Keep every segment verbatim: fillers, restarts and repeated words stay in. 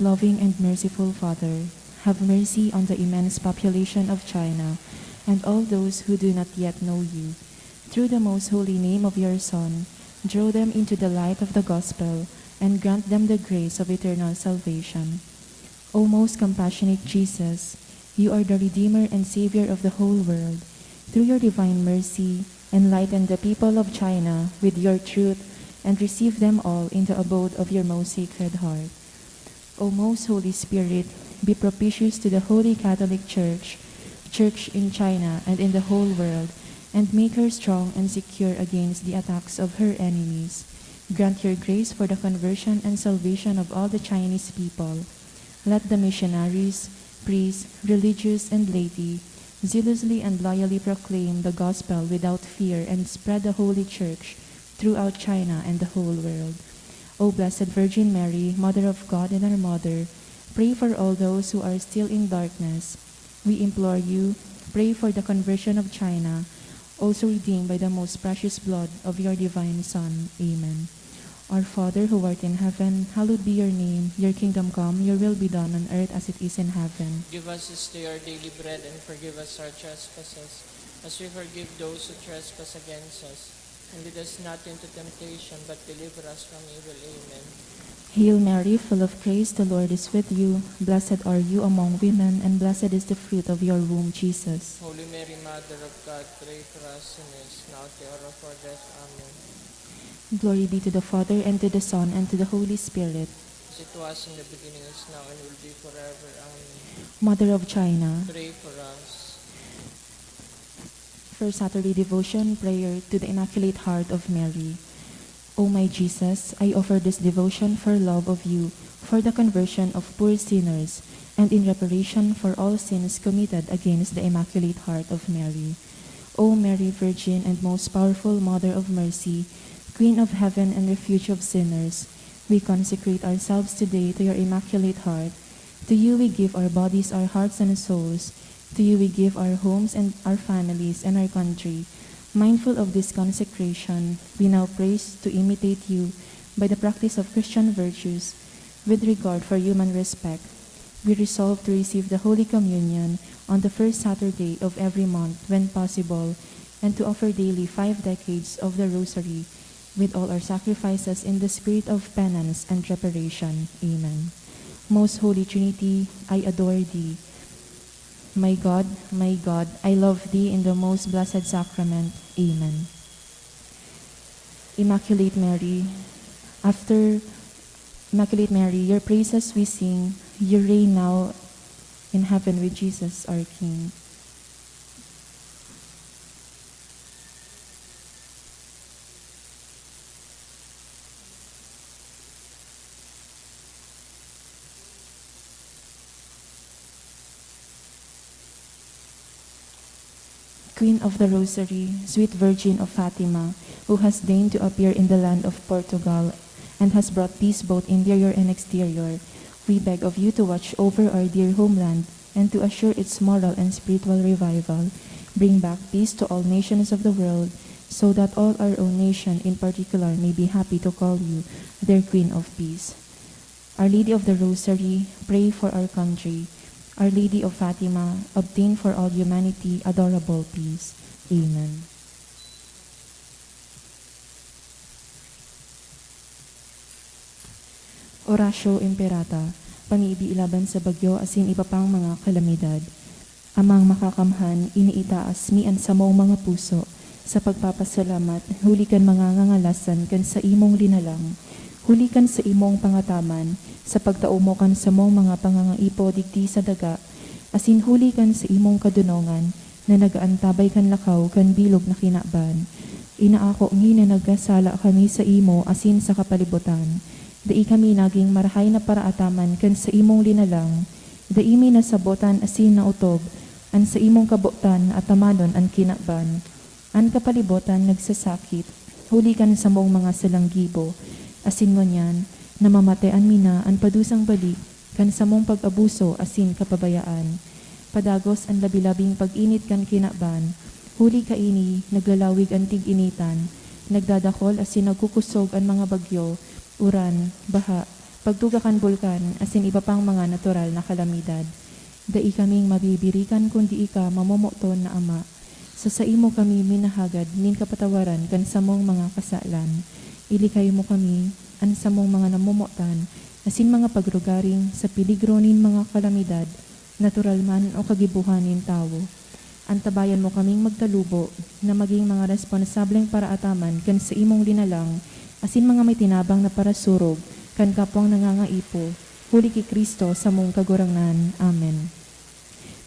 Loving and merciful Father, have mercy on the immense population of China and all those who do not yet know you. Through the most holy name of your Son, draw them into the light of the gospel and grant them the grace of eternal salvation. O most compassionate Jesus, you are the Redeemer and Savior of the whole world. Through your divine mercy, enlighten the people of China with your truth and receive them all in the abode of your most sacred heart. O most Holy Spirit, be propitious to the Holy Catholic Church, Church in China and in the whole world, and make her strong and secure against the attacks of her enemies. Grant your grace for the conversion and salvation of all the Chinese people. Let the missionaries, priests, religious, and laity zealously and loyally proclaim the gospel without fear and spread the Holy Church throughout China and the whole world. O Blessed Virgin Mary, Mother of God and our Mother, pray for all those who are still in darkness. We implore you, pray for the conversion of China, also redeemed by the most precious blood of your divine Son. Amen. Our Father who art in heaven, hallowed be your name. Your kingdom come, your will be done on earth as it is in heaven. Give us this day our daily bread, and forgive us our trespasses, as we forgive those who trespass against us. And lead us not into temptation, but deliver us from evil. Amen. Hail Mary, full of grace, the Lord is with you. Blessed are you among women, and blessed is the fruit of your womb, Jesus. Holy Mary, Mother of God, pray for us sinners, now at the hour of our death. Amen. Glory be to the Father, and to the Son, and to the Holy Spirit. As it was in the beginning, is now, and will be forever. Amen. Mother of China, pray for us. First Saturday Devotion, Prayer to the Immaculate Heart of Mary. O my Jesus, I offer this devotion for love of you, for the conversion of poor sinners, and in reparation for all sins committed against the Immaculate Heart of Mary. O Mary, Virgin and most powerful Mother of Mercy, Queen of Heaven and Refuge of sinners, we consecrate ourselves today to your Immaculate Heart. To you we give our bodies, our hearts, and souls. To you we give our homes and our families and our country. Mindful of this consecration, we now praise to imitate you by the practice of Christian virtues with regard for human respect. We resolve to receive the Holy Communion on the first Saturday of every month when possible, and to offer daily five decades of the Rosary with all our sacrifices in the spirit of penance and reparation. Amen. Most Holy Trinity, I adore thee. My God, my God, I love thee in the most blessed sacrament. Amen. Immaculate Mary, after Immaculate Mary, your praises we sing, you reign now in heaven with Jesus our King. Queen of the Rosary, sweet Virgin of Fatima, who has deigned to appear in the land of Portugal and has brought peace both interior and exterior, we beg of you to watch over our dear homeland and to assure its moral and spiritual revival. Bring back peace to all nations of the world, so that all our own nation in particular may be happy to call you their Queen of Peace. Our Lady of the Rosary, pray for our country. Our Lady of Fatima, obtain for all humanity adorable peace. Amen. Oratio Imperata, pamibi laban sa bagyo asin iba pang mga kalamidad. Amang Makakamhan, iniitaas mi an samong mga puso sa pagpapasalamat huli kan mga ngangalasan kan saimong linalang, huli kan saimong pangataman sa pagtao mo kan samong mga pangangaipo digdi sa daga, asin huli kan saimong kadonongan na nag-aantabay kan lakaw kan bilog na kinaban. Inaako mi na nagkasala kami saimo asin sa kapalibotan. Dai kami nagin marahay na paraataman kan saimong linalang. Dai mi nasabotan asin naotob an saimong kabotan na atamanon an kinaban. An kapalibotan nagsasakit huli kan samong mga salang gibo, asin ngunyan namamatean mi na an padusang balik kan samong pag-abuso asin kapabayaan. Padagos an labi-labing pag-init kan kinaban, huli kaini naglalawig an tig-initan, nagdadakol asin nagkukusog an mga bagyo, uran, baha, pagtuga kan bulkan, asin iba pang mga natural na kalamidad. Dai kaming mabibirikan kun dai ka mamomoton na Ama. Sa saimo kami minahagad nin kapatawaran kan samong mga kasalan. Ilikay mo kami, an samong mga namomotan, asin mga pagrugaring sa peligro nin mga kalamidad, natural man o kagibohan nin tawo. Antabayan mo kaming magtalubo na magin mga responsableng paraataman kan saimong linalang asin mga may tinabang na parasurog kan kapwang nangangaipo, huli ki Cristo, samong Kagurangnan. Amen.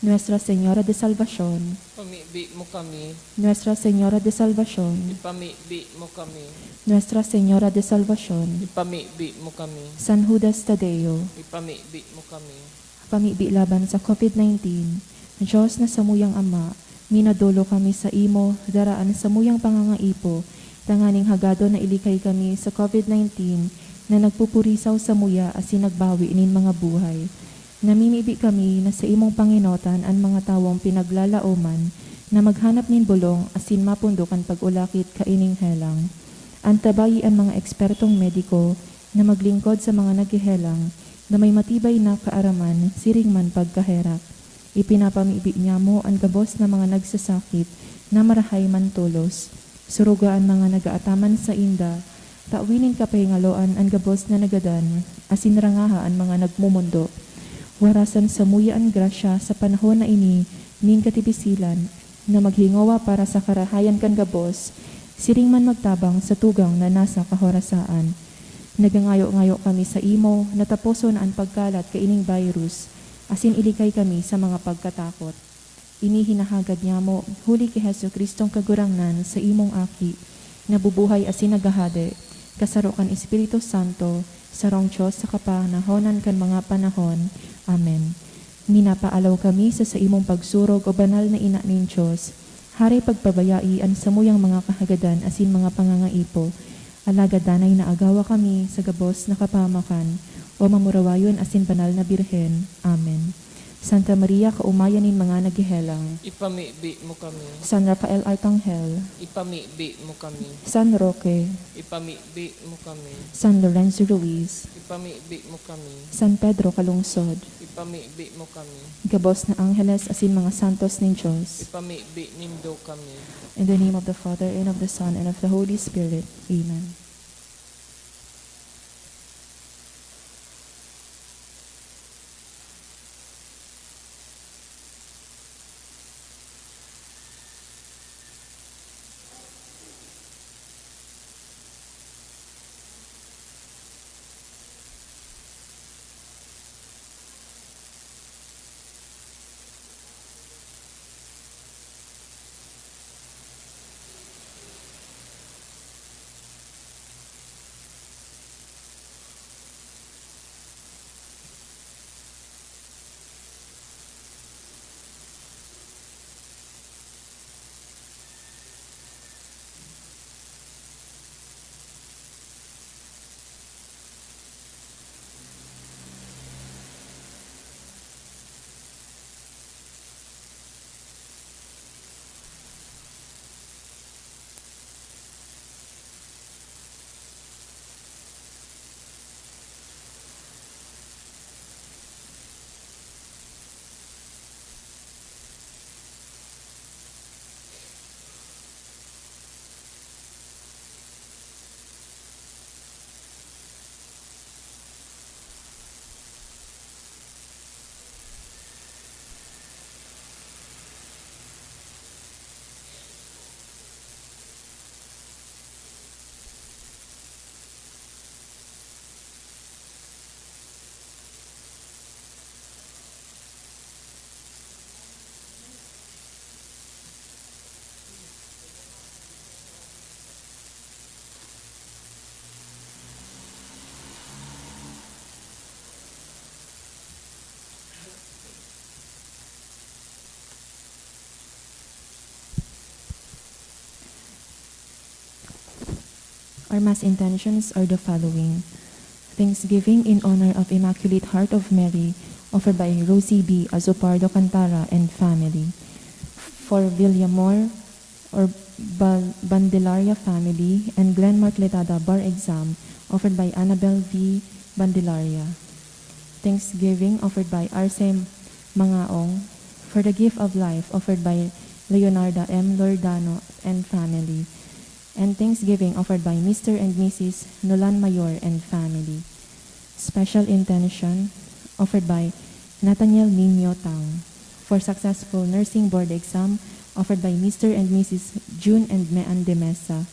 Nuestra Señora de Salvacion. Ipamibi mo kami. Nuestra Señora de Salvacion. Ipamibi mo kami. Nuestra Señora de Salvacion. Ipamibi mo kami. San Judas Tadeo. Ipamibi mo kami. Pamibi laban sa COVID nineteen. Diyos na samuyang Ama, minadolo kami saimo, dara an samuyang pangangaipo, tanganing hagadon na ilikay kami sa COVID nineteen na nagpupurisaw samuya asin nagbawi nin mga buhay. Namimibi kami na saimong pangenotan an mga tawong pinaglalaoman na maghanap nin bolong asin mapundo kan pag-ulakit kaining helang. Antabayi an mga ekspertong mediko na maglingkod sa mga naghehelang na may matibay na kaaraman siring man pagkaherak. Ipinapamibi niamo an gabos na mga nagsasakit na marahay man tolos. Suruga an mga nagaataman sainda, tawi nin kapahingaloan an gabos na nagadan, asin rangaha an mga nagmomondo. Warasan samuya an grasya sa panahon na ini nin katibisilan, na maghingowa para sa karahayan kan gabos, siring man magtabang sa tugang na nasa kahorasaan. Nagangayo-ngayo kami saimo na taposon na an pagkalat kaining virus, asin ilikay kami sa mga pagkatakot. Ini hinahagad niamo huli ki Jesu-Cristong Kagurangnan, saimong Aki, na bubuhay asin naghahade, kasaro kan Espiritu Santo, sarong Dios sa kapanahonan kan mga panahon. Amen. Minapaalaw kami sa saimong pagsurog, o banal na Ina nin Dios. Hare pagpabayai an samuyang mga kahagadan asin mga pangangaipo, alagad danay na agawa kami sa gabos na kapahamakan, o mamurawayon asin banal na Birhen. Amen. Santa Maria, kaomayan nin mga naghehelang. Ipamibi mo kami. San Rafael Arkanghel. Ipamibi mo kami. San Roque. Ipamibi mo kami. San Lorenzo Ruiz. Ipamibi mo kami. San Pedro Calungsod. Ipamibi mo kami. Gabos na angheles asin mga santos nin Dios. Ipamibi nindo kami. In the name of the Father, and of the Son, and of the Holy Spirit. Amen. Our Mass intentions are the following. Thanksgiving in honor of Immaculate Heart of Mary, offered by Rosie B Azupardo Cantara and family. For Villamor or Bal-, Bandelaria family and Glenmark Letada bar exam, offered by Annabel V Bandelaria. Thanksgiving offered by Arce Mangaong for the gift of life offered by Leonarda M. Lordano and family. And thanksgiving offered by Mister and Missus Nolan Mayor and family. Special intention offered by Nathaniel Nino Tang for successful nursing board exam offered by Mister and Missus June and Mean de Mesa.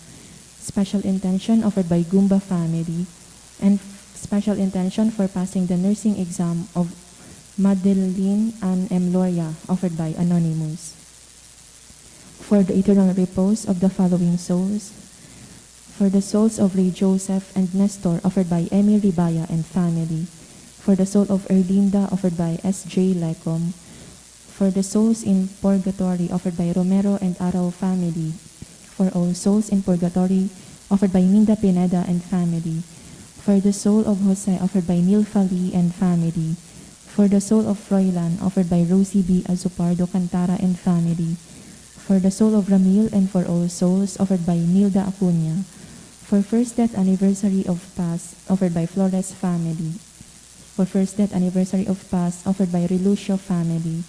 Special intention offered by Gumba family, and special intention for passing the nursing exam of Madeline Ann M. Loria, offered by Anonymous. For the eternal repose of the following souls, for the souls of Ray Joseph and Nestor, offered by Emmy Ribaya and family, for the soul of Erlinda, offered by S J Lecom, for the souls in purgatory, offered by Romero and Arao family, for all souls in purgatory, offered by Minda Pineda and family, for the soul of Jose, offered by Nilfa Lee and family, for the soul of Froilan, offered by Rosie B. Azupardo Cantara and family, for the soul of Ramil and for all souls, offered by Nilda Acuna, for first death anniversary of Paz, offered by Flores family, for first death anniversary of Paz, offered by Relucio family,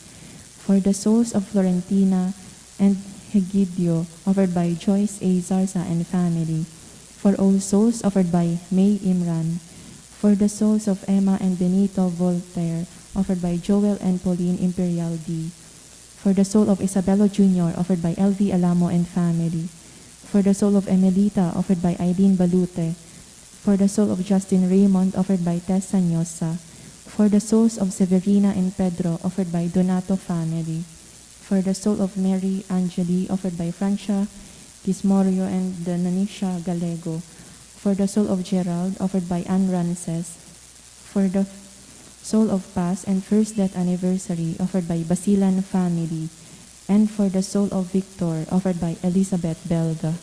for the souls of Florentina and Hegidio, offered by Joyce A. Zarza and family, for all souls, offered by May Imran, for the souls of Emma and Benito Voltaire, offered by Joel and Pauline Imperial D, for the soul of Isabelo Junior, offered by L V Alamo and family, for the soul of Emelita, offered by Aileen Balute, for the soul of Justin Raymond, offered by Tessa Nyosa, for the souls of Severina and Pedro, offered by Donato family, for the soul of Mary Angeli, offered by Francia Quismorio and Dananisha Gallego, for the soul of Gerald, offered by Anne Rances, for the soul of Paz and first death anniversary, offered by Basilan family, and for the soul of Victor, offered by Elizabeth Belga.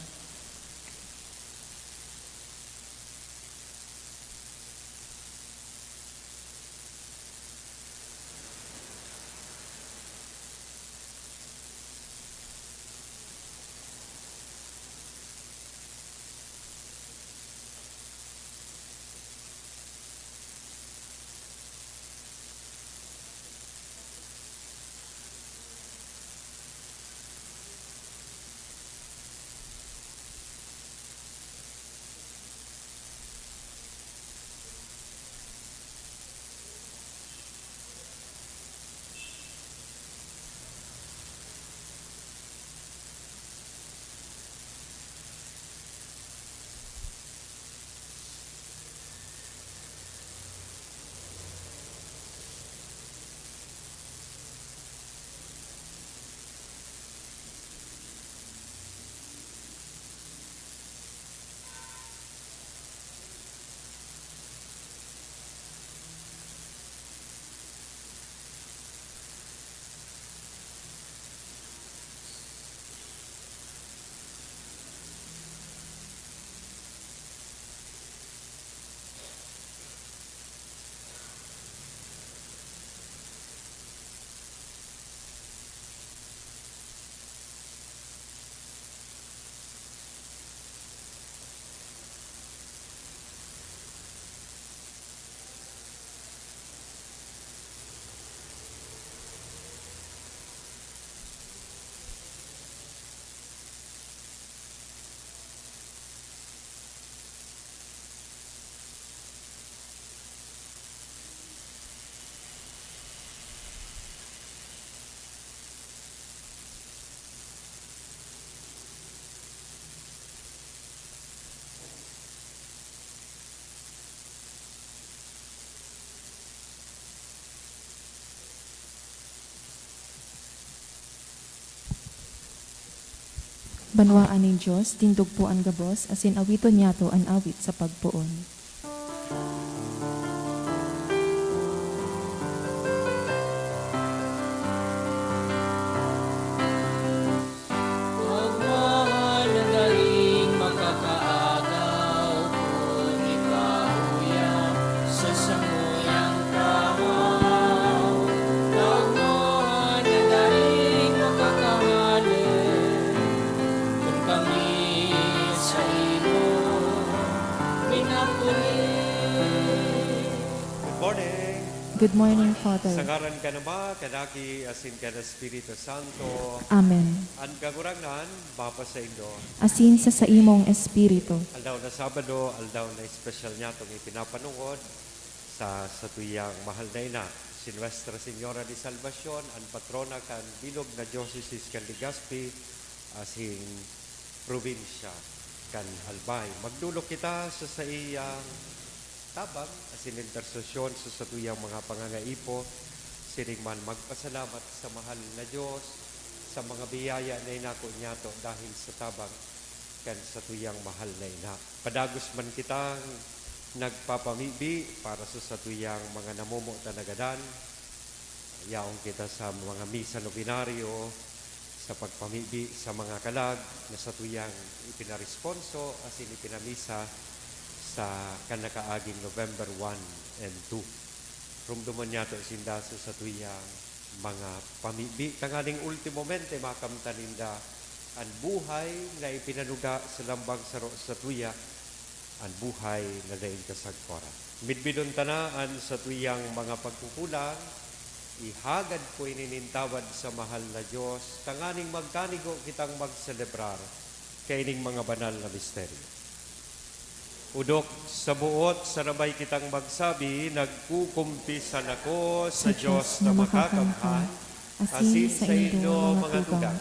Banwaan nin Dios, tindog po an gabos, asin awiton niyato an awit sa pagpoon. Kaogmahan na daing makakaagaw, kun ikahuya sa samuyang kahaw. Kaogmahan na daing makakahale, kun kami sa imo minapul Good morning, Father. Sa ngaran kan Ama, kan Aki, asin kan Espiritu Santo. Amen. An Kagurangnan, mapasaindo. Asin sa saimong espiritu. Aldaw na Sabado, aldaw na espesyal niyatong ipinapanungod sa satuyang mahal na ina, si Nuestra Señora de Salvacion, an patrona kan bilog na diocesis kan Legazpi, asin probinsya kan Albay. Magdolok kita sa saiyang tabang asin intersesyon sa satuyang mga pangangaipo, siring man magpasalamat sa mahal na Dios sa mga biyaya na inako niyato dahil sa tabang kan satuyang mahal na ina. Padagos man kitang nagpapamibi para sa satuyang mga namomotan na gadan, yaon kita sa mga misa nobenaryo sa pagpamibi sa mga kalag na satuyang ipinaresponso asin ipinamisa sa kan nakaaging November one and two. Rumdomon niyato sinda sa satuyang mga pamibi, tanganing ultimomente makamtan ninda an buhay na ipinanuga sa lambang saro satuya, an buhay na daing kasagkoran. Midbidon ta na an satuyang mga pagkukulang, ihagad ko ini nin tawad sa mahal na Dios, tanganing magkanigo kitang magselebrar kaining mga banal na misteryo. Odok sa boot, sarabay kitang magsabi, "Nagkukumpisan ako sa Dios na makakamhan, asin saindo, mga tugang,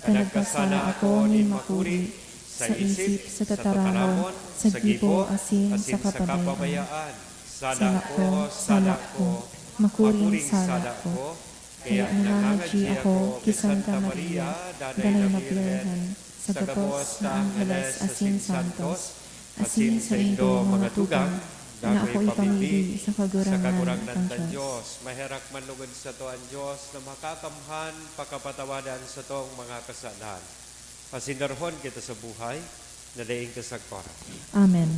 na nagkasala ako nin makuri, sa isip, sa tataramon, sa gibo, asin sa kapabayaan. Sala ko, sala ko, makuring sala ko. Kaya nangangadyi ako ki Santa Maria, Danay na Birhen, sa gabos na angheles asin santos, asin saindo, mga tugang, na ako ipamibi sa Kagurangnan kan Dios." Maherak man logod sato an Dios na makakamhan, pakapatawadan satong mga kasalan. Pasindarhon kita sa buhay na daing kasagkoran. Amen.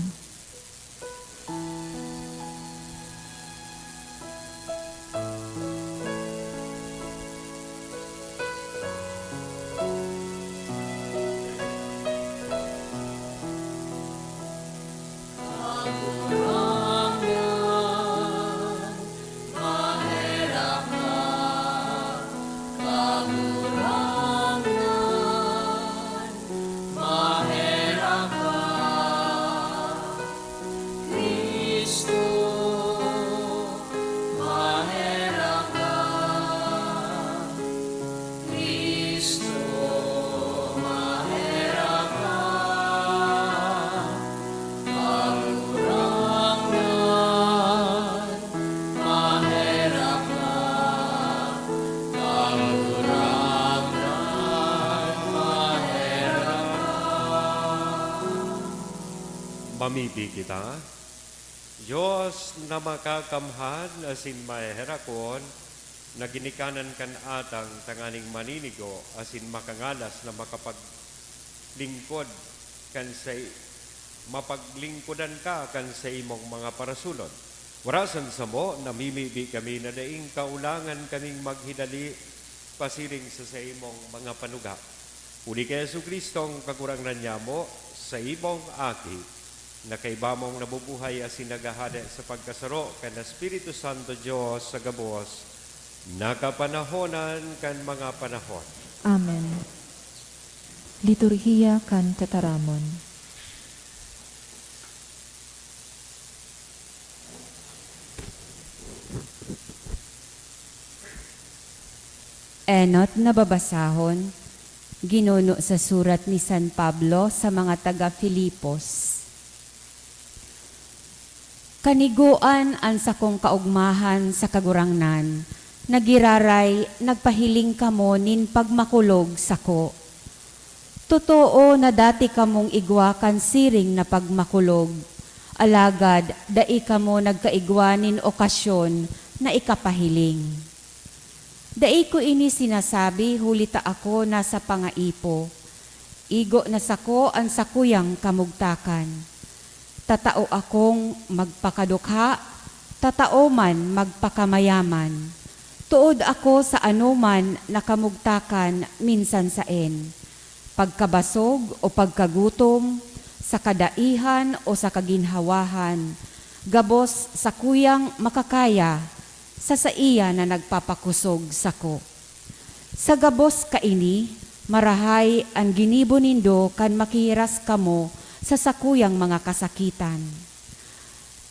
Mamibi kita. Dios na makakamhan asin maheherakon, na ginikanan kan atang tanganing maninigo asin makangalas na makapaglingkod kan sai-, mapaglingkodan ka kan saimong mga parasulon. Warasan samo, namimibi kami na daing kaulangan kaming maghidali pasiring sa saimong mga panuga. Huli ki Jesu-Cristong Kagurangnan nyamo, saimong Aki, na kaiba mong nabubuhay asin naghahade sa pagkasaro kan Espiritu Santo Dios sa gabos na kapanahonan kan mga panahon. Amen. Liturhiya kan Tataramon. Enot na babasahon, ginuno sa surat ni San Pablo sa mga taga Filipos. Kanigoan an sakong kaogmahan sa Kagurangnan, na giraray nagpahiling kamo nin pagmakulog sako. Totoo na dati kamong igwa kan siring na pagmakulog, alagad dai kamo nagkaigwa nin okasyon na ikapahiling. Dai ko ini sinasabi huli ta ako nasa pangaipo. Igo na sako an sakuyang kamugtakan. Tatao akong magpakadukha, tatao man magpakamayaman. Tood ako sa anoman na kamugtakan, minsan saen. Pagkabasog o pagkagutom, sa kadaihan o sa kaginhawahan, gabos sakuyang makakaya sa saiya na nagpapakosog sako. Sa gabos kaini, marahay an ginibo nindo kan makihiras kamo sa sakuyang mga kasakitan.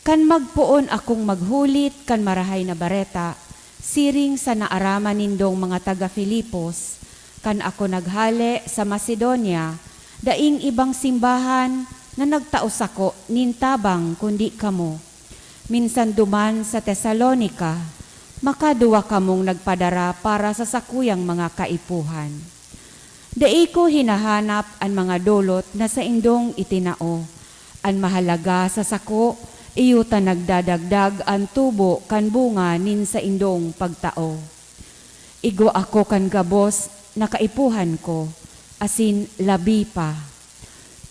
Kan magpoon akong maghulit kan Marahay na Bareta, siring sa naaraman nindong mga taga Filipos, kan ako naghale sa Macedonia, daing ibang simbahan na nagtao sako nin tabang kundi kamo. Minsan duman sa Tesalonica, makaduwa kamong nagpadara para sa sakuyang mga kaipuhan. Dai ko hinahanap an mga dolot na saindong itinao. An mahalaga sa sako, iyo ta nagdadagdag an tubo kan bunga nin saindong pagtao. Igwa ako kan gabos na kaipuhan ko, asin labi pa.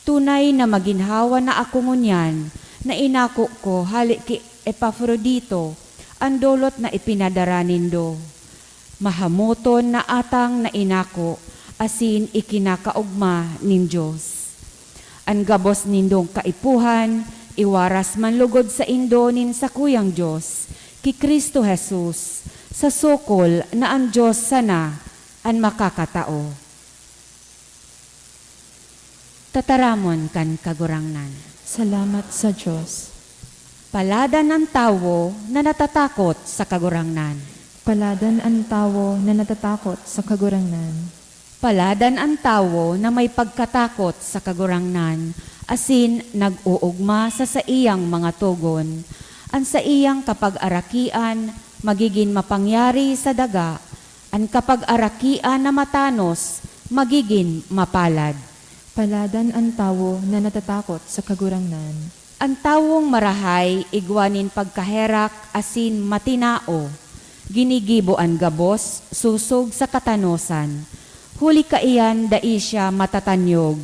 Tunay na maginhawa na ako ngunyan na inako ko hale ki Epafrodito an dolot na ipinadara nindo. Mahamoton na atang na inako asin ikinakaogma nin Dios. An gabos nindong kaipuhan, iwaras man logod saindo nin sakuyang Dios, ki Cristo Jesus, sa sukol na an Dios sana an makakatao. Tataramon kan Kagurangnan. Salamat sa Dios. Paladan an tawo na natatakot sa Kagurangnan. Paladan an tawo na natatakot sa Kagurangnan. Paladan an tawo na may pagkatakot sa Kagurangnan, asin nag-oogma sa saiyang mga togon. An saiyang kapag-arakian magigin mapangyari sa daga, an kapag-arakian na matanos magigin mapalad. Paladan an tawo na natatakot sa Kagurangnan. An tawong marahay igwa nin pagkaherak asin matinao, ginigibo an gabos sosog sa katanosan, huli kaiyan dai siya matatanyog.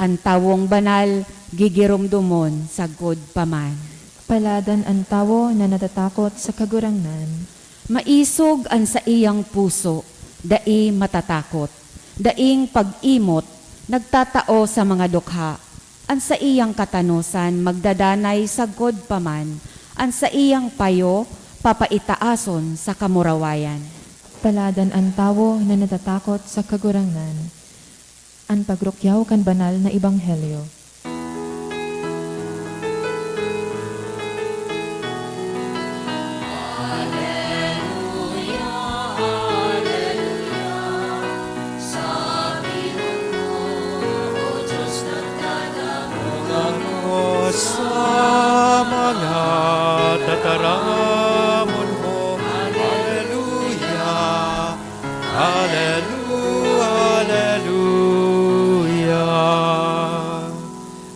An tawong banal gigiromdomon sagkod pa man. Paladan an tawo na natatakot sa Kagurangnan. Maisog an saiyang puso, dai matatakot. Daing pag-imot, nagtatao sa mga dukha. An saiyang katanosan magdadanay sagkod pa man, an saiyang payo papaitaason sa kamurawayan. Paladan an tawo na natatakot sa Kagurangnan. An pagrukyaw kan banal na ebanghelyo. Aleluya, aleluya. Sa bilog mo, O Diyos, nagdadangog ako sa mga tataramon mo. Aleluya, aleluya, aleluya.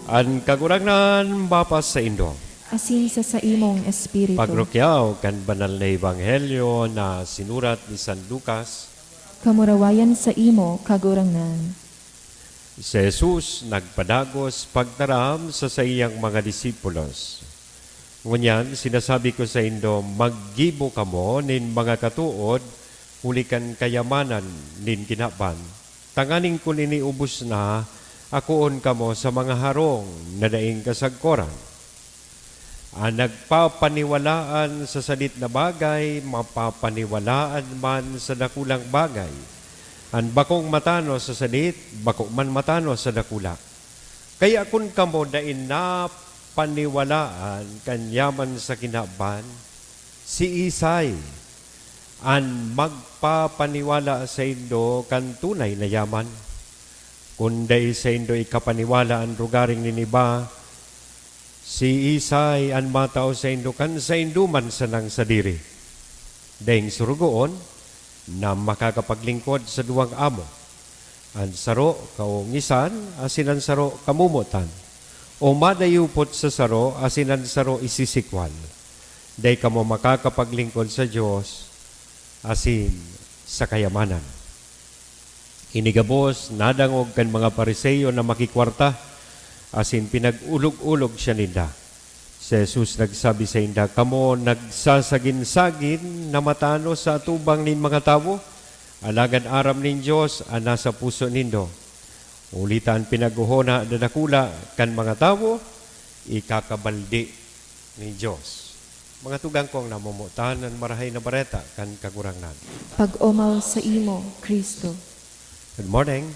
An Kagurangnan mapasaindo. Asin sa saimong espiritu. Pagrukyaw kan banal na ebanghelyo na sinurat ni San Lucas. Kamurawayan saimo, Kagurangnan. Si Jesus nagpadagos pagtaram sa saiyang mga disipulos. Ngunyan, sinasabi ko saindo, maggibo kamo nin mga katood huli kan kayamanan nin kinaban, tanganing kun ini ubos na, akoon kamo sa mga harong na daing kasagkoran. An nagpapaniwalaan sa sadit na bagay, mapapaniwalaan man sa dakulang bagay. An bakong matanos sa sadit, bako man matanos sa dakula. Kaya kun kamo dai napaniwalaan kan yaman sa kinaban, siisay an magpapaniwala saindo kan tunay na yaman? Kun dai saindo ikapaniwala an rogaring nin iba, siisay an matao saindo kan saindo man sanang sadiri? Daing sorogoon na makakapaglingkod sa duwang amo, an saro kaongisan asin an saro kamomotan, o madayupot sa saro asin an saro isisikwal. Dai kamo makakapaglingkod sa Dios asin sa kayamanan. Ini gabos nadangog kan mga Fariseo na makikwarta, asin pinag-olog-olog siya ninda. Si Jesus nagsabi sainda, "Kamo nagsasagin-sagin na matanos sa atubang nin mga tawo, alagad aram nin Dios an nasa puso nindo. Huli ta an pinaghohona na dakula kan mga tawo, ikakabaldi nin Dios. Mga tugang kong namomotan, an Marahay na Bareta kan Kagurangnan. Pag-omaw saimo, Cristo. Good morning.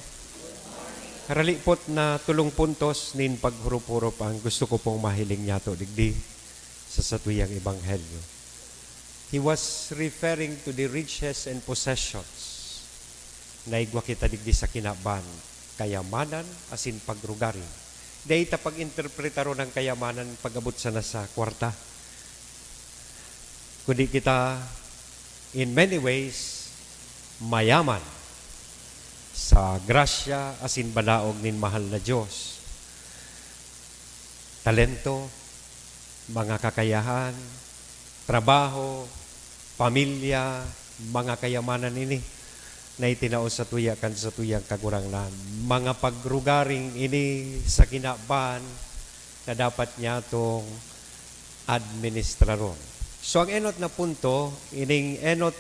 Haralipot na tolong puntos nin paghurup-hurup ang gusto ko pong mahiling niyato digdi sa satuyang ebanghelyo. He was referring to the riches and possessions na igwa kita digdi sa kinaban, kayamanan asin pagrugaring. Dai ta pag-interpretaron ang kayamanan pag-abot sana sa kwarta. Kundi kita, in many ways, mayaman sa grasya asin balaog nin mahal na Dios. Talento, mga kakayahan, trabaho, pamilya, mga kayamanan ini na itinao sa tuya kan sa tuyang Kagurangnan. Mga pagrugaring ini sa kinaban na dapat niya tong administraron. So, ang enot na punto, ining enot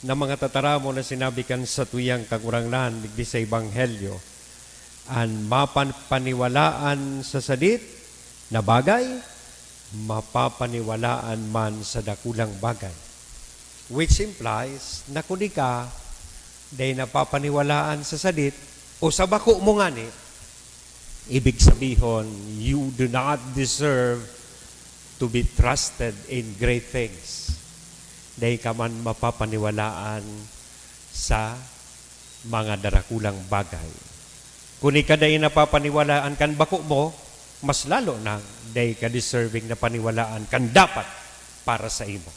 na mga tataramon na sinabi kan sa tuyang Kagurangnan digdi sa Ebanghelyo, an mapapaniwalaan sa sadit na bagay, mapapaniwalaan man sa dakulang bagay. Which implies na kun ika dai napapaniwalaan sa sadit o sa bako mo ngani, ibig sabihon, you do not deserve to be trusted in great things. Dai ka man mapapaniwalaan sa mga darakulang bagay. Kun ika dai napapaniwalaan kan bako mo, mas lalo na dai ka deserving na paniwalaan kan dapat para sa imo.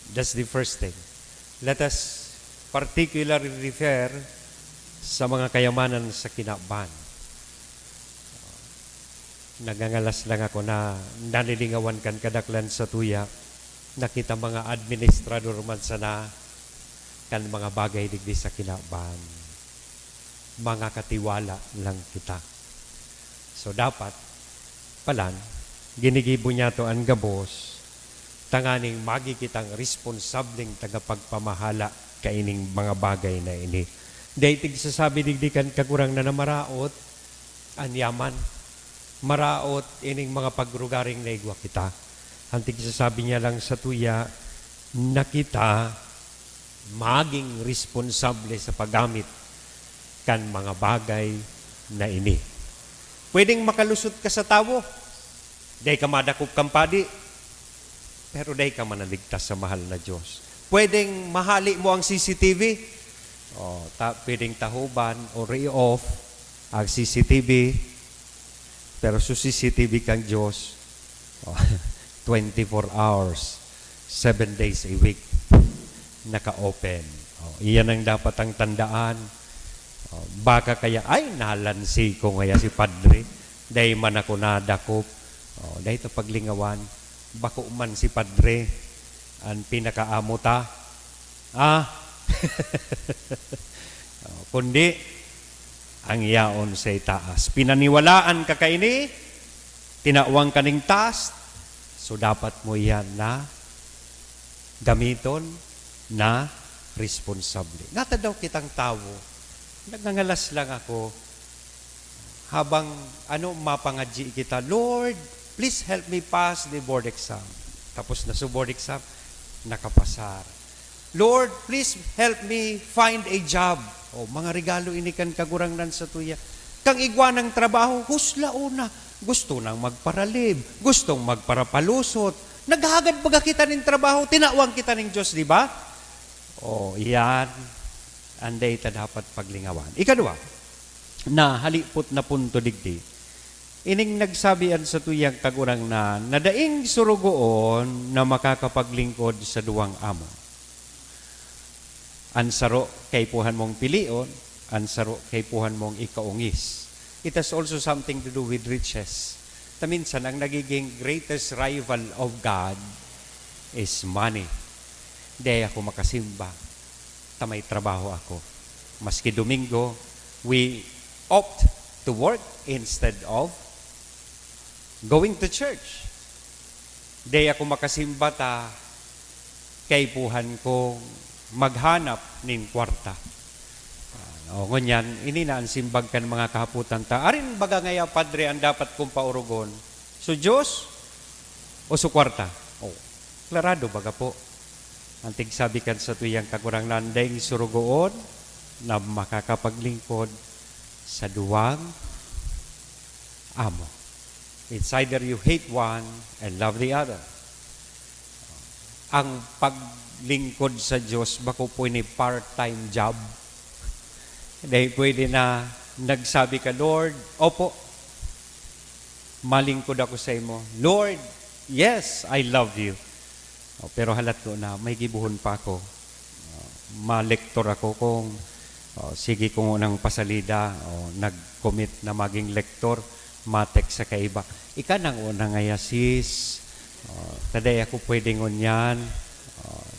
That's the first thing. Let us particularly refer sa mga kayamanan sa kinaban. Nagangalas lang ako na nalilingawan kan kadaklan sa tuya na kita mga administrador man sana kan mga bagay digdi sa kinaban. Mga katiwala lang kita. So, dapat, palan, ginigibo niyato an gabos, tanganing magi kitang responsableng tagapagpamahala kaining mga bagay na ini. Dai tigsasabi digdi kan Kagurangnan na maraot an yaman, maraot ining mga pagrugaring na igwa kita. An tigsasabi niya lang sa tuya na kita maging responsable sa paggamit kan mga bagay na ini. Pwedeng makalusot ka sa tawo, dai ka madakop kan padi, pero dai ka manaligtas sa mahal na Dios. Pwedeng mahali mo ang C C T V, o, ta, pwedeng tahoban or i-off ang C C T V, pero sa C C T V kan Dios, o, twenty-four hours, seven days a week, naka-open. O, iyan ang dapat ang tandaan. O, baka kaya, "Ay, nalansi ko ngaya si Padre. Dai man ako nadakop." O, dai ta paglingawan. Bako man si Padre an pinakaamo ta. Ah? O, kundi, ang yaon sa itaas. Pinaniwalaan ka kaini, tinawan ka ning task, so dapat mo iyan na gamiton na responsable. Nata daw kitang tawo, nagngangalas lang ako, habang, ano, mapangadyi kita, "Lord, please help me pass the board exam." Tapos na sa board exam, nakapasar. "Lord, please help me find a job." O, mga regalo ini kan Kagurangnan sa tuya. Kang igwa ng trabaho, huslaon na. Gusto nang magparalib, gustong magparapalusot. Naghagad baga kita nin trabaho, tinawan kita nin Diyos, di ba? O, iyan, anday ta dapat paglingawan. Ikadwa, na halipot na punto digdi, ining nagsabi an satuyang Kagurangnan na daing sorogoon na makakapaglingkod sa duwang amo. An saro kaipuhan mong pilion, an saro kaipuhan mong ikaongis. It has also something to do with riches. Ta minsan, ang nagiging greatest rival of God is money. Di ako makasimba, ta may trabaho ako. Maski Domingo, we opt to work instead of going to church. Di ako makasimba ta kaipuhan kong maghanap nin kwarta. Ah, o, ngunyan, ini na an simbag kan mga kahapotan ta. Arin baga ngaya, Padre, an dapat kong paorogon? So, Diyos, O su kwarta? Oh, klarado baga po. Ang tigsabi kan satuyang Kagurangnan, daing surugoon na makakapaglingkod sa duwang amo. It's either you hate one and love the other. Ang paglingkod sa Diyos, bako po ini part-time job. Dahil pwede na nagsabi ka, "Lord, opo, malingkod ako sa imo. Lord, yes, I love you." Oh, pero halat ko na, may gibuhon pa ako. Oh, malektor ako kung, oh, sige ko nang pasalida, oh, nag-commit na maging lektor, matek sa kaiba. Ika nang una ngaya, sis. Oh, taday ako pwede ngunyan. Oh,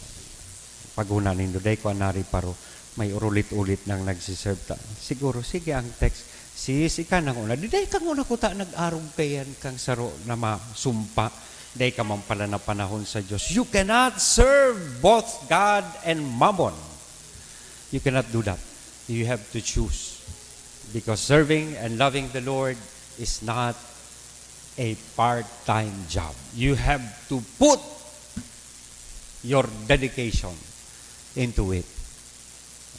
paguna nindo, day ko anari paro. May urulit-ulit nang nagsiserve ta. Siguro, sige ang text. Sis, ika nang una. Di day kang una kuta nag-arog kayan kang saro na masumpa. Day ka man pala na panahon sa Diyos. You cannot serve both God and mammon. You cannot do that. You have to choose. Because serving and loving the Lord is not a part-time job. You have to put your dedication into it.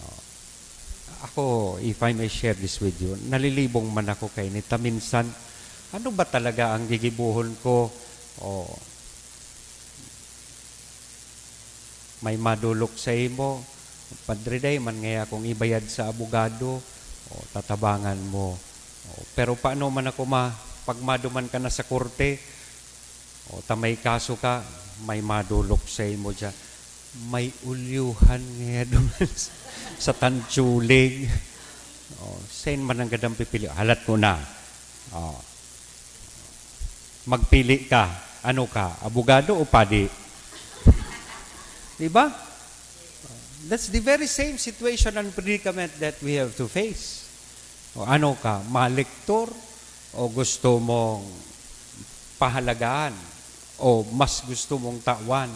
Oh. Ako, if I may share this with you, nalilibong man ako kaini ta minsan, ano ba talaga ang gigibohon ko? Oh. May madolok sa imo, "Padre, day man ngaya akong ibayad sa abogado." O, tatabangan mo. O, pero paano man ako ma-, pag maduman ka na sa korte, o, ta may kaso ka, may madolok sa imo diyan. May ulyuhan ngaya duman sa, sa Tanchuling. O, sain man ang gadang pipili? Halat ko na. O. Magpili ka. Ano ka? Abogado o padi? Di ba? That's the very same situation and predicament that we have to face. O ano ka, malektor o gusto mong pahalagaan o mas gusto mong tawan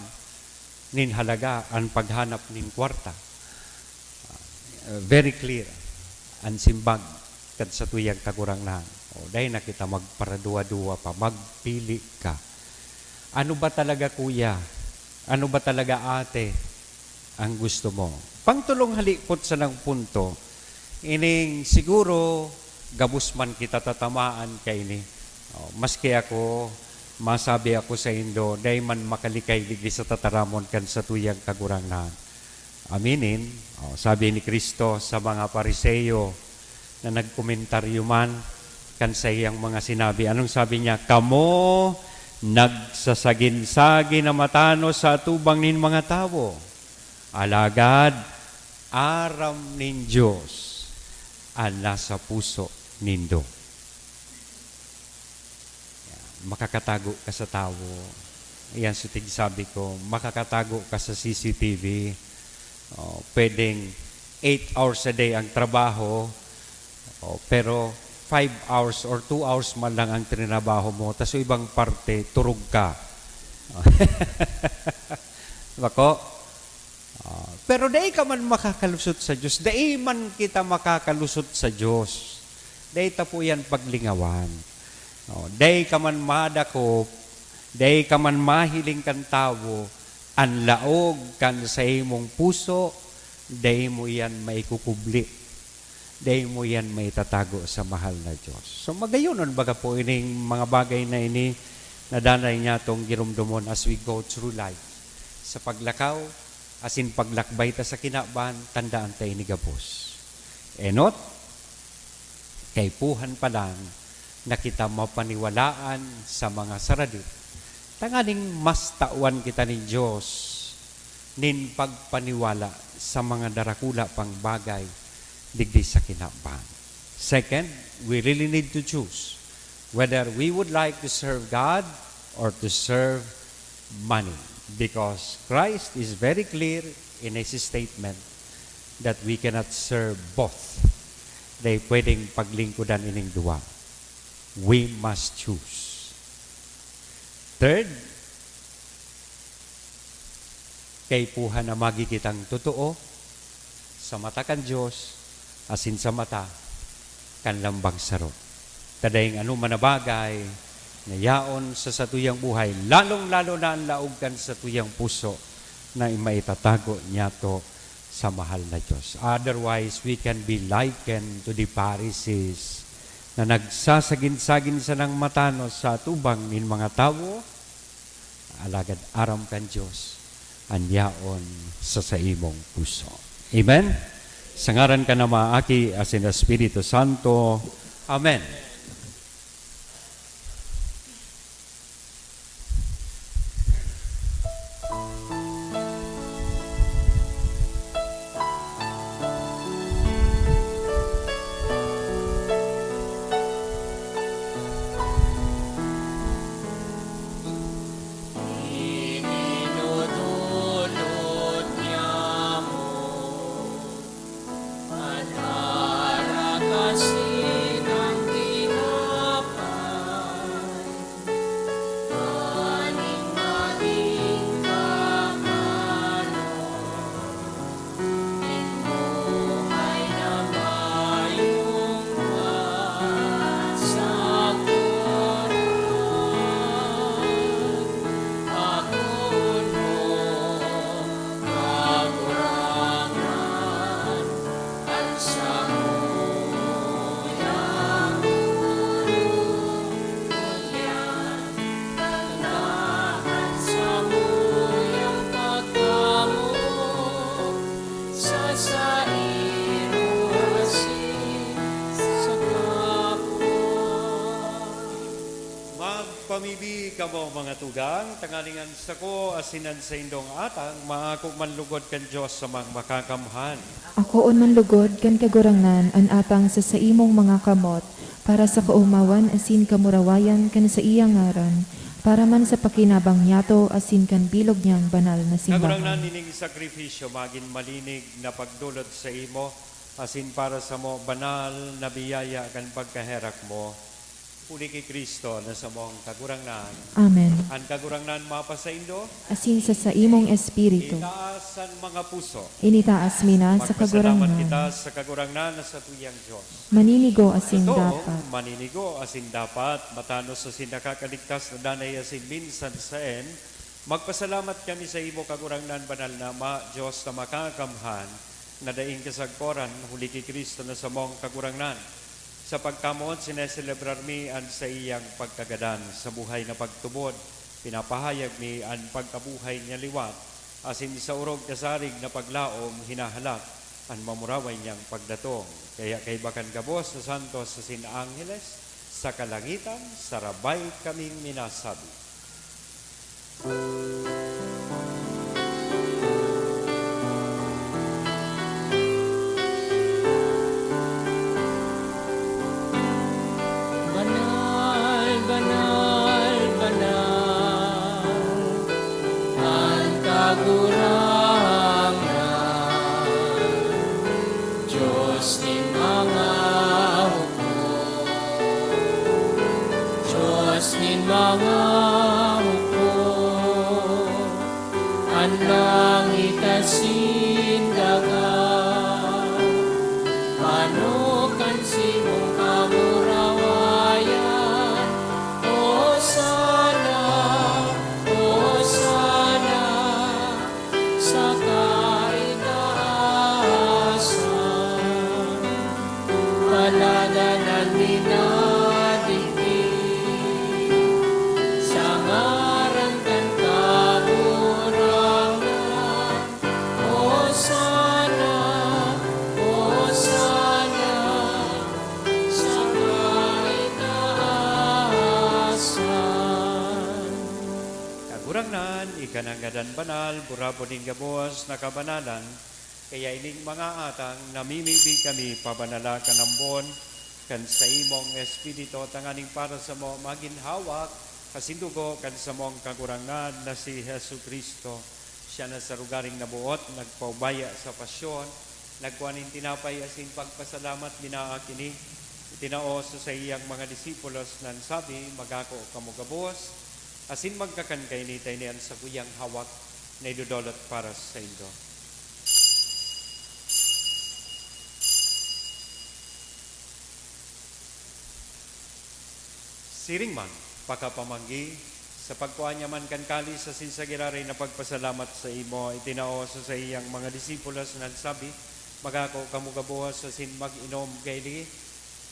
nin halaga an paghanap nin kwarta? Ah, very clear an simbag kan satuyang Kagurangnan. O, dai na kita magparaduwa-duwa pa, magpili ka. Ano ba talaga, kuya? Ano ba talaga, ate, ang gusto mo? Pangtulong halipot sa nang punto, ining siguro gabos man kita tatamaan kaini. O, maski ako, masabi ako saindo, dai man makalikay digdi sa tataramon kan satuyang Kagurangnan. Aminin, o, sabi ni Cristo sa mga Pariseo na nagkomentaryo man kan saiyang mga sinabi. Anong sabi niya? "Kamo nagsasagin-sagin na matanos sa atubang nin mga tawo, alagad aram nin Dios an nasa puso nindo." Yan. Makakatago ka sa tawo. Yan, sutig sabi ko, makakatago ka sa C C T V. O, pwedeng eight hours a day ang trabaho, o, pero five hours or two hours man lang ang trinabaho mo, tas yung ibang parte, turog ka. Bako? Ah, pero dai ka man makakalusot sa Dios. Dai man kita makakalusot sa Dios. Dai ta po yan paglingawan. Oh, dai ka man madakop, dai ka man mahiling kan tawo, an laog kan saimong puso, dai mo yan maikukubli. Dai mo yan maitatago sa mahal na Diyos. So, magayonon baga po ining mga bagay na ini na danay niyatong giromdomon as we go through life. Sa paglakaw, asin paglakbay ta sa kinaban, tandaan ta ini gabos. Enot, kaipuhan pa lang na kita mapaniwalaan sa mga saradit, tanganing mas tawan kita nin Diyos nin pagpaniwala sa mga darakula pang bagay digdi sa kinaban. Second, we really need to choose whether we would like to serve God or to serve money, because Christ is very clear in his statement that we cannot serve both. Dai pwedeng paglingkodan ining duwa. We must choose. Third, kaipuhan na magi kitang totoo sa mata kan Dios asin sa mata kan lambang saro. Ta daing anoman na bagay, na yaon sa satuyang buhay, lalong-lalo na an laog kan satuyang puso na maitatago niyato sa mahal na Dios. Otherwise, we can be likened to the Pharisees na nagsasagin-sagin sanang matanos sa atubang nin mga tawo, alagad aram kan Dios an yaon sa saimong puso. Amen? Sa ngaran kan Ama, Aki, asin Espiritu Santo. Amen. Idinudulot niamo an arak asin an tinapay. Aning magin kamanon nin buhay na mayong kasakoran. Akoon mo, Kagurangnan, an samuyang orog, ngunyan kan lahat samuyang pagkamoot sa saimo asin sa kapwa. Magpamibi kamo, mga tugang, tanganing an sako asin an saindong atang maako man lugod kan Dios Amang Makakamhan. Akoon man lugod kan Kagurangnan an atang sa saimong mga kamot, para sa kaomawan asin kamurawayan kan saiyang ngaran, para man sa pakinabang niyato asin kan bilog niyang banal na simbahan. Kagurangnan, ining sakripisyo magin malinig na pagdolot saimo asin para samo banal na biyaya kan pagkaherak mo. Huli ki Cristo na samong Kagurangnan. Amen. An Kagurangnan mapasaindo. Asin sa saimong espiritu. Itaas an mga puso. Initaas mi na sa Kagurangnan. Magpasalamat kita sa Kagurangnan na satuyang Dios. Maninigo asin dapat. Totoo, maninigo asin dapat, matanos asin nakakaligtas na danay asin minsan saen, magpasalamat kami sa imo, Kagurangnan, banal na Ama, Dios na makakamhan, na daing kasagkoran, huli ki Cristo na samong Kagurangnan. Sa pagkamoot, sineselebrar mi an saiyang pagkagadan. Sa buhay na pagtubod, pinapahayag mi an pagkabuhay niya liwat, asin sa orog kasarig na paglaom, hinahalat an mamuraway niyang pagdatong. Kaya kaiba kan gabos na santos asin angheles, sa kalangitan, sarabay kaming minasabi, Banal, banal, banal, an Kagurangnan, Dios nin mga hukbo, Dios nin mga hukbo, an langit asin daga. Ano kan simong kamurawayan? Hosana, Hosana sa kaitaasan. Paladanan mi na digdi sa ngaran kan Kagurangnan. Hosana, Hosana sa kaitaasan. Kagurangnan, ika na an ngadan banal, burabod nin gabos na kabanalan. Kaya ining mga atang, namimibi kami, pabanala kan ambon kan saimong Espiritu, tanganing para samo magin hawak asin dugo kan samong Kagurangnan na si Jesu-Cristo. Siya na sa lugaring naboot, nagpaubaya sa pasyon, nagkua nin tinapay asin pagpasalamat, minaak ini, itinao sa saiyang mga disipulos, na nagsabi, "Magako kamo gabos, asin magkakan kaini ta ini an sakuyang hawak na idodolot para saindo." Siring man, Pakapamanggi, sa pagkua niya man kan kalis asin sa giraray na pagpasalamat sa imo, itinao sa saiyang mga disipulos na nagsabi, "Magako kamo gabos asin mag-inom kaini.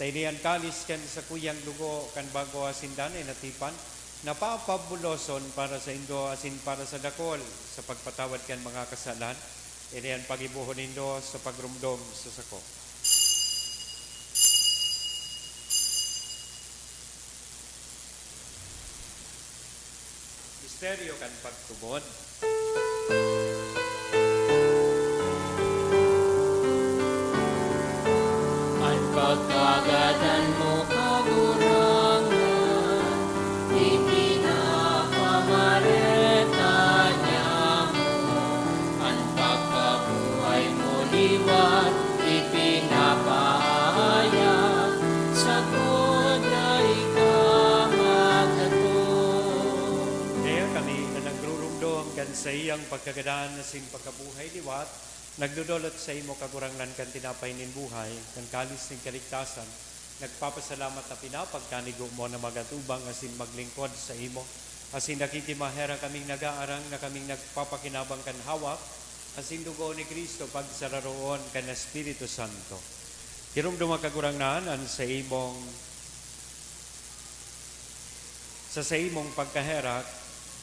Ta ini an kalis kan sakuyang dugo kan bago asin danay na tipan, na papabuloson para saindo asin para sa dakol sa pagpatawad kan mga kasalan. Ini an paggibohon nindo sa pagromdom sa sako." Misteryo kan pagtubod. An pagkagadan mo, Kagurangnan, ipinapamareta niamo. An pagkabuhay mo liwat ipinapahayag, sagkod na ika maghatod. Kaya kami na nagrurumdom kan saiyang pagkagadan asin pagkabuhay liwat, nagdodolot saimo, Kagurangnan, kan tinapay nin buhay, kan kalis nin kaligtasan, nagpapasalamat ta pinapagkanigo mo na magatubang asin maglingkod saimo. Asin nakikimaherak kaming nag-aarang na kaming nagpapakinabang kan hawak asin dugo ni Cristo pagsararoon kan Espiritu Santo. Giromdoma, Kagurangnan, an saimong, sa saimong pagkaherak,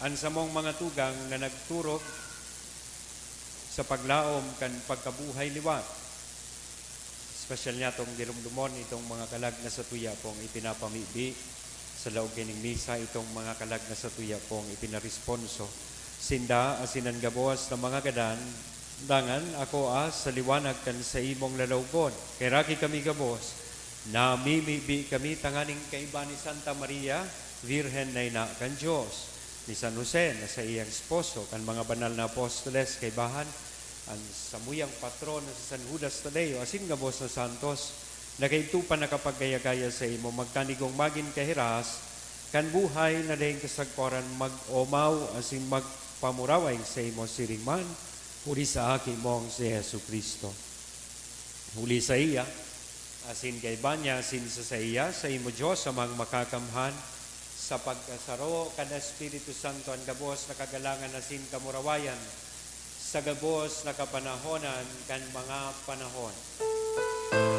an samong mga tugang na nagturog sa paglaom kan pagkabuhay liwat. Espesyal niyatong giromdomon itong mga kalag na satuya pong ipinapamibi sa laog kining misa, itong mga kalag na satuya pong ipinaresponso sinda asin an gabos na mga gadan. Dangan ako, ah, sa liwanag kan saimong lalawgon, kaheraki kami gabos, namimibi kami tanganing kaiba ni Santa Maria, Virgen na ina kan Dios, ni San Jose na saiyang esposo, kan mga banal na apostoles kaibahan, an samuyang patron na si San Judas Tadeo, asin gabos na santos na kaidto pa nakapagkaya-kaya saimo, magkanigong magin kahiras kan buhay na daing kasagkoran, mag-omaw asin magpamuraway saimo siring man, huli sa Aki mong si Jesu-Cristo. Huli saiya, asin kaiba niya, asin sa saiya, saimo, Dios Amang Makakamhan, sa pagkasaro kan Espiritu Santo, an gabos na kagalangan asin kamurawayan sa gabos na kapanahonan kan mga panahon. Amen. Amen.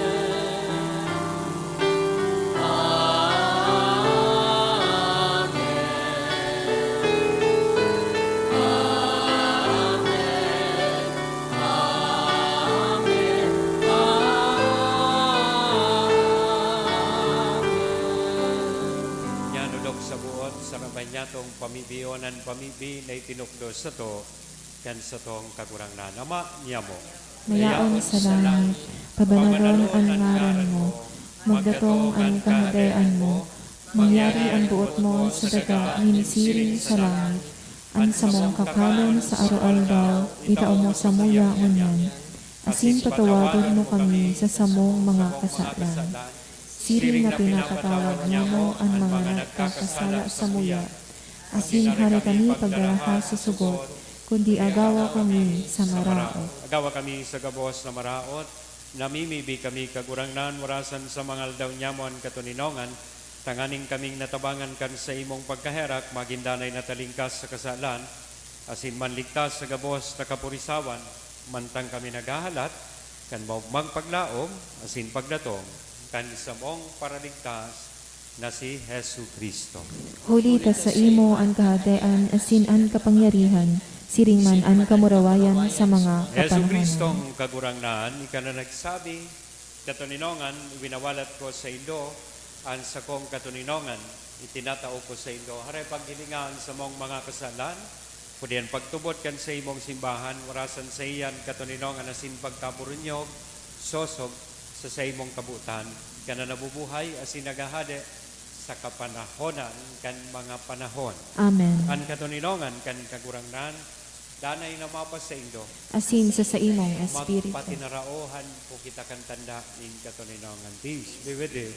Amen. Amen. Nyan, odok sa buot, sarabayan niyatong pamibion an pamibi na itinukdo sato kan satong Kagurangnan. Ama niamo, na yaon sa langit, pabanaron an ngaran mo, magdatong an Kahadean mo, mangyari an boot mo sa daga nin siring sa langit. An samong kakanon sa aroaldaw, itao mo samuya ngunyan, asin patawadon mo kami sa samong mga kasalan, siring na pinapatawad niamo an mga nagkakasala samuya. Asin hare kami pagdaraha sa sugot, kundi agawa kami sa maraot. Agawa kami sa gabos na maraot, namimibi kami, Kagurangnan, warasan sa mga aldaw niamo an katoninongan, tanganing kaming natabangan kan saimong pagkaherak, magin danay na talingkas sa kasalan, asin manligtas sa gabos na kapurisawan, mantang kami naghahalat kan maogmang paglaom asin pagdatong kan samong Paraligtas na si Jesu-Cristo. Huli ta saimo an kahadean asin an kapangyarihan, siring man an kamurawayan sa mga kapanahonan. Jesu-Cristong Kagurangnan, ika na nagsabi, "Katoninongan, winawalat ko saindo an sakong katoninongan, itinatao ko saindo." Hare, paghilinga an samong mga kasalan, kundi an pagtubod kan saimong simbahan, warasan saiya an katoninongan asin pagkaburunyog, sosog sa saimong kabotan, ika na nabubuhay asin naghahade sa kapanahonan kan mga panahon. Amen. An katoninongan kan Kagurangnan, danay na mapasaindo. Asin sa saimong espiritu. Magpatinaraohan po kita kan tanda nin katoninongan. Peace be with you.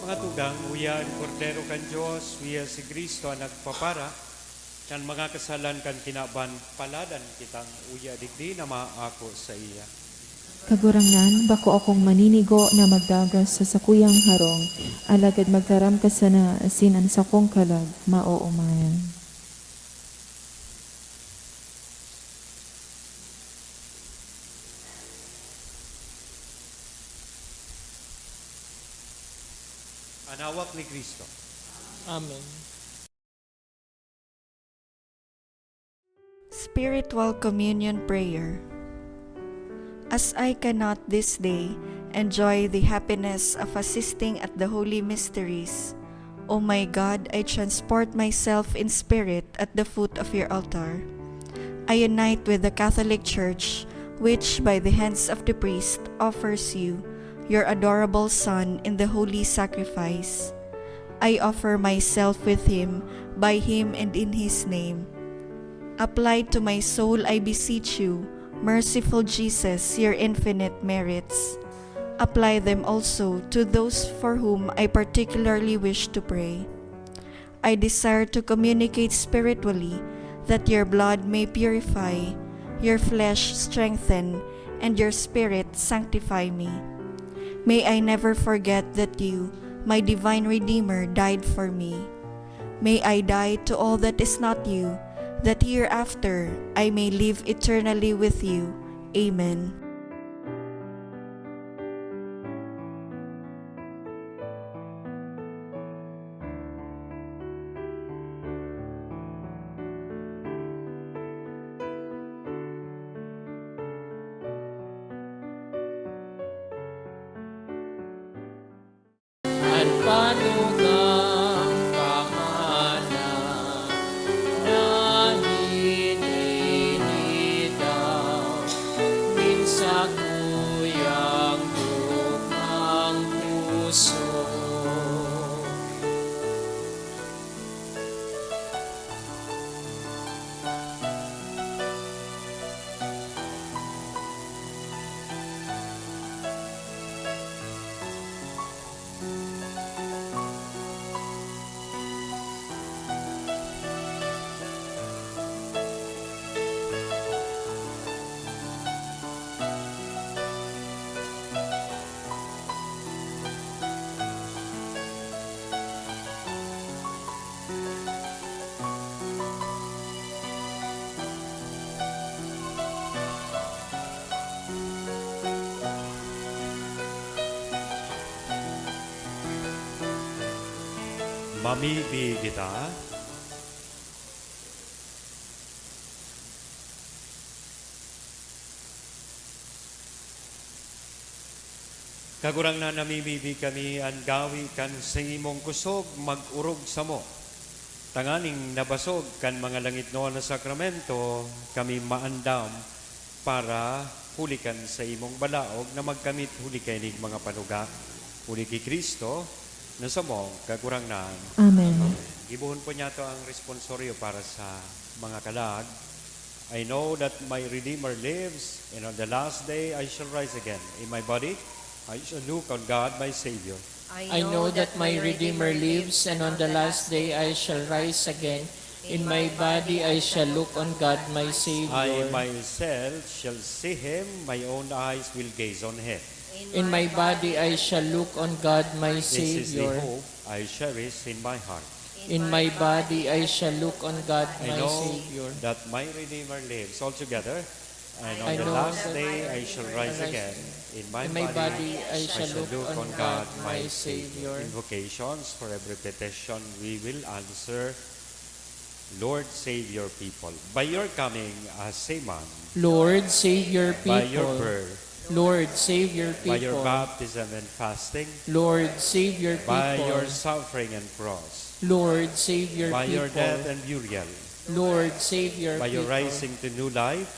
Mga tugang, uya an Kordero kan Dios, uya si Cristo an nagpapara kan mga kasalan kan kinaban. Paladan kitang uya digdi na maako saiya. Kagurangnan, bako akong maninigo na magdagas sa sakuyang harong, alagad magtaram ka sana asin an sakong kalag maoomayan. An hawak ni Cristo. Amen. Spiritual Communion Prayer. As I cannot this day enjoy the happiness of assisting at the holy mysteries, O my God, I transport myself in spirit at the foot of your altar. I unite with the Catholic Church, which by the hands of the priest offers you, your adorable Son, in the holy sacrifice. I offer myself with him, by him, and in his name. Apply to my soul, I beseech you, merciful Jesus, your infinite merits. Apply them also to those for whom I particularly wish to pray. I desire to communicate spiritually, that your blood may purify, your flesh strengthen, and your spirit sanctify me. May I never forget that you, my divine Redeemer, died for me. May I die to all that is not you, that hereafter I may live eternally with you. Amen. An panugang pangalan na hininitaw nin sakuyang tukmang puso. Mamibi kita. Kagurangnan, namimibi kami an gawi kan sa imong kusog mag-orog samo, tanganing nabasog kan mga langitnon na sakramento, kami maandam para huli kan sa imong balaog na magkamit huli kaining mga panuga, huli ki Cristo, na samong Kagurangnan. Amen. Gibohon po niyato ang responsorio para sa mga kalag. I know that my Redeemer lives, and on the last day I shall rise again. In my body, I shall look on God my Savior. I know that my Redeemer lives, and on the last day I shall rise again. In my body I shall look on God my Savior. I myself shall see him, my own eyes will gaze on him. In my body I shall look on God my Savior. This is the hope I cherish in my heart. In my body I shall look on God my Savior. I know that my Redeemer lives. All together. And on the last day I shall rise again. In my body I shall look on God my Savior. Invocations. For every petition we will answer, Lord, save your people. By your coming as a man. Lord, save your people. By your birth. Lord, save your people. By your baptism and fasting. Lord, save your people. By your suffering and cross. Lord, save your people. By your death and burial. Lord, save your people. By your rising to new life.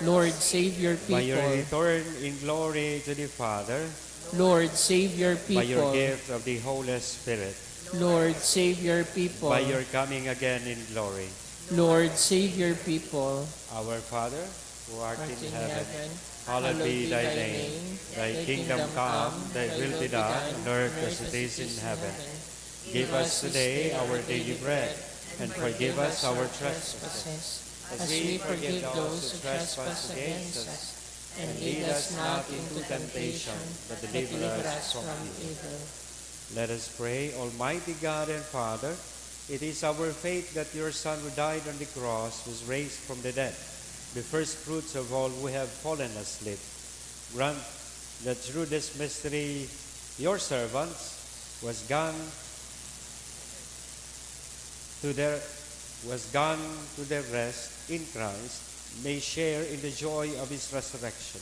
Lord, save your people. By your return in glory to the Father. Lord, save your people. By your gift of the Holy Spirit. Lord, save your people. By your coming again in glory. Lord, save your people. Our Father, who art in heaven, Hallowed be thy name. Thy kingdom come, thy will be done on earth as it is in heaven. Give us today our daily bread, and forgive us our trespasses, as we forgive those who trespass against us. And lead us not into temptation, but deliver us from evil. Let us pray. Almighty God and Father, it is our faith that your Son who died on the cross was raised from the dead, the first fruits of all who have fallen asleep. Grant that through this mystery your servants was gone to their was gone to their rest in Christ may share in the joy of his resurrection.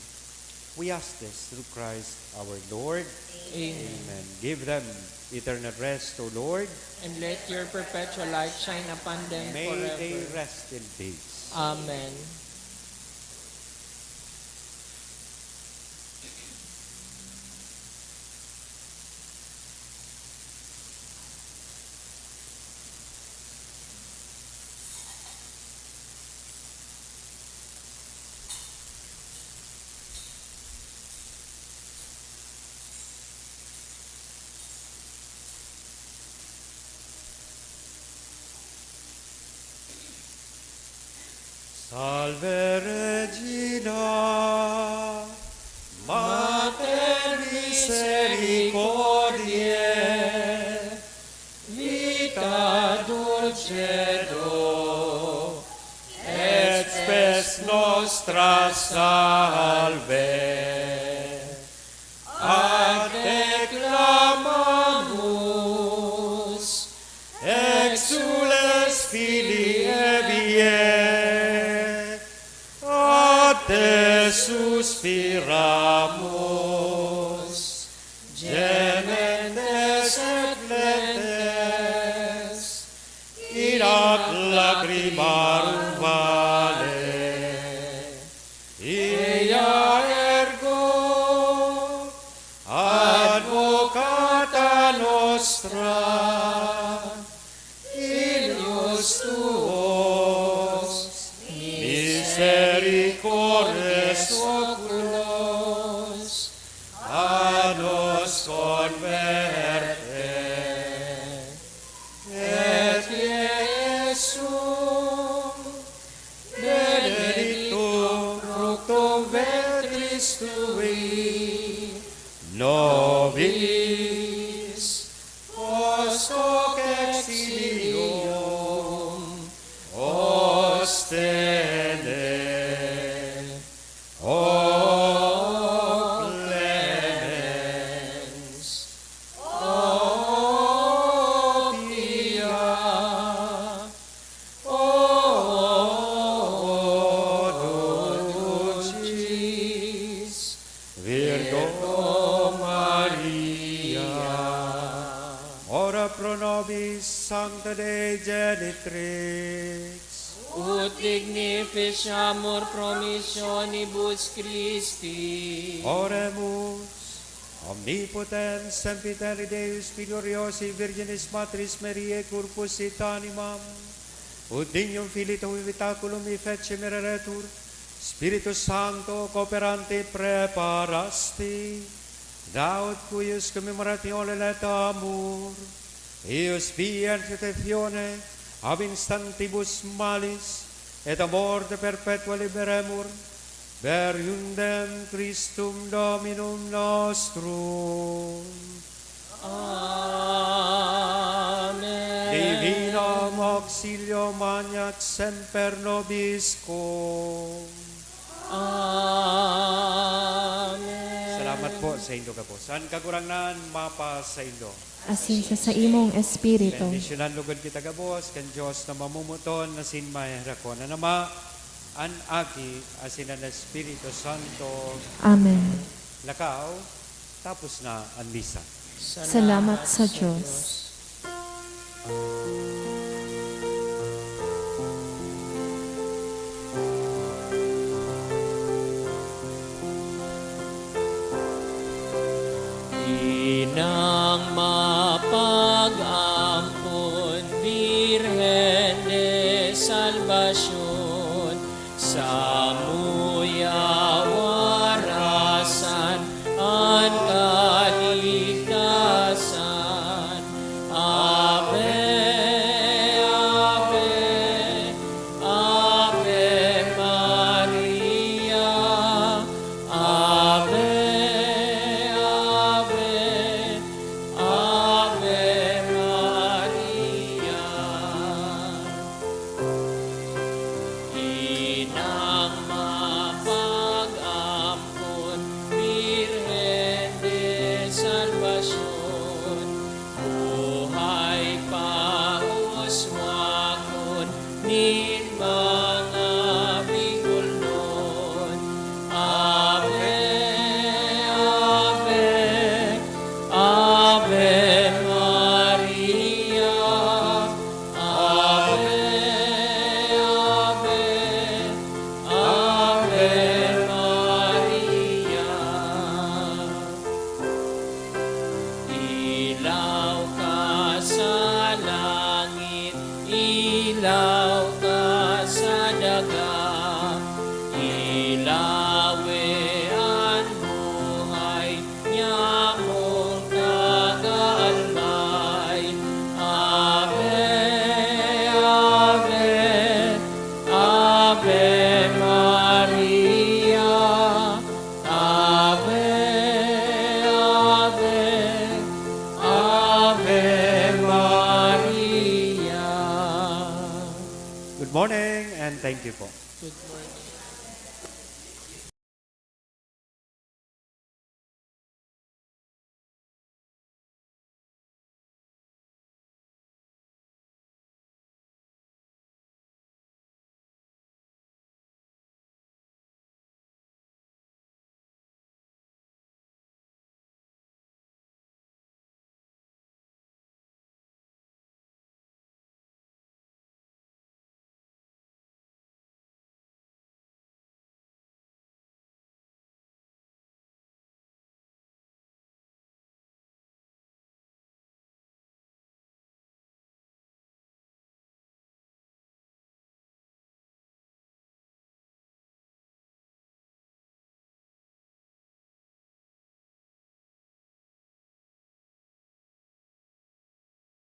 We ask this through Christ our Lord. Amen. Amen. Give them eternal rest, O Lord. And let your perpetual light shine upon them May forever. They rest in peace. Amen. Salve Regina, Mater misericordiae, vita dulcedo, et spes nostra salve. Ad te clamamus, exsules filii Hevae, ad te suspiramus, gementes et flentes, in hac lacrimarum vale. Ea ergo advocata nostra, illos tuos misericordes oculos a nos converte. Et Iesum, benedictum fructum ventris tui, nobis post hoc exilium ostende. O clemens, o pia, o dulcis Virgo Maria. Ora pro nobis, Sancta Dei Genitrix. Ut dignificiamur promissionibus Christi. Oremus. Omnipotens, sempiterni Deus, Filii Gloriosae Virginis Matriz Mariae, Corpus et Animam, ut Dignum Filii Tuae Habitaculum Efficem Ereretur, Spiritus Sancto cooperante praeparasti, daut cuius commemoratio letatur, eius fier tentatione ab instantibus malis, et a morte perpetua liberemur, per eundem Christum Dominum nostrum. Amen. Divinam auxilium maneat semper nobiscum. Amen. Salamat po saindo gabos. An Kagurangnan mapasaindo. Asin sa saimong espiritu. Bendisyonan lugod kita gabos kan Dios na mamomoton asin maherakon, an Ama, an Aki, asin an Espiritu Santo. Amen. Lakaw, tapos na an misa. Salamat sa Dios. Inang mapag-ampon, Birhen de Salvacion, samuya wara Thank you po. Good morning.